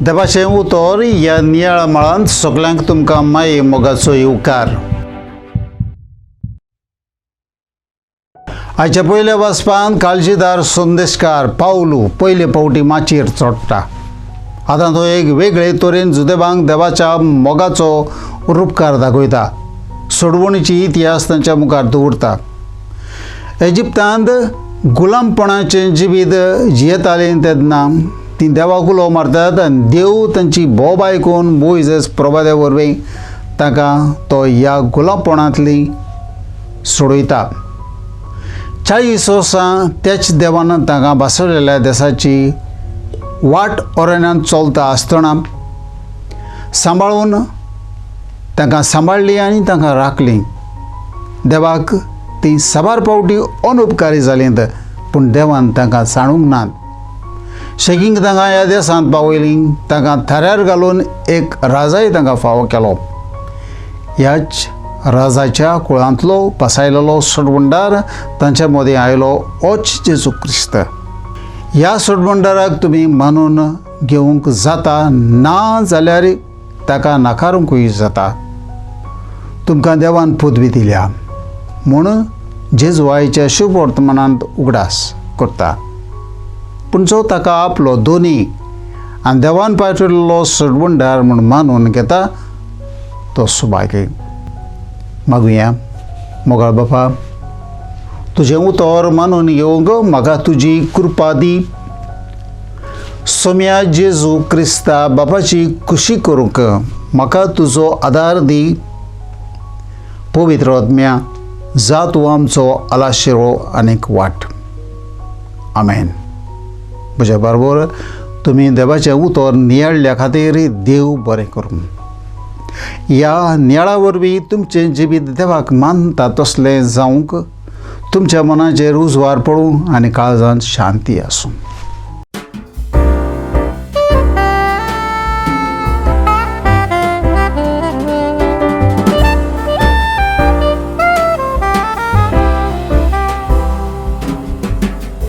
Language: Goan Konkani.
देवाचें उतर ह्या नियाळ मळांत सगल्यांक तुमकां माये मोगाचो येवकार. आयच्या पयल्या वाचपान काळजीदार संदेशकार पावलू पयले फावटी माचयेर चडटा. आतां तो एक वेगळे तरेन जुदेबांक देवाच्या मोगाचो रुपकार दाखयता, सोडवणीची इतिहास तांच्या मुखार दवरता. इजिप्तांत गुलामपणाचें जिवीत जियेतालीं तेन्ना तीं देवाक उलो मारतात आनी देव तांची बोब आयकून मोयजेस प्रभाद्या वरवीं तांकां तो ह्या गुलामपणांतली सोडयता. 40 वर्सां त्याच देवान तांकां भासवलेल्या देसाची वाट अरण्यांत चलता आसतना सांबाळून तांकां सांबाळ्ळी आनी तांकां राखली. देवाक ती साबार फावटी अनुपकारी जालीं, पूण देवान तांकां सांडूंक नात. शेगींक तांकां ह्या देसांत पावयलीं, तांकां थाऱ्यार घालून एक राजाय तांकां फावो केलो. ह्याच राजाच्या कुळांतलो पसायलेलो सोडवणदार तांच्या मदीं आयलो, ओच जेजू क्रिस्त. ह्या सोडवणदाराक तुमी मानून घेवंक जाता, ना जाल्यार ताका नाकारूंकूय जाता. तुमकां देवान पदवी दिल्या म्हूण जेजू आयच्या शुभ वर्तमानांत उगडास करता. पूण जो ताका आपलो दोनी आनी देवान पाठयल्लो सोडवणदार म्हूण मानून घेता तो सुभागी. मागुया. मोगाळ बापा, तुजें उतर मानून घेवंक म्हाका तुजी कृपा दी. सोम्या जेजू क्रिस्ता बापाची खुशी करूंक म्हाका तुजो आदार दी. पवित्र आत्म्या, जा तूं आमचो आलाशिरो आनीक वाट. आमेन. म्हज्या बरोबर तुमी देवाचें उतर नियाळ्ळ्या खातीर देव बरें करूं. ह्या नियाळा वरवीं तुमचें जिवीत देवाक मानता तसलें जावंक तुमच्या मनाचेर उजवार पडूं आनी काळजांत शांती आसूं.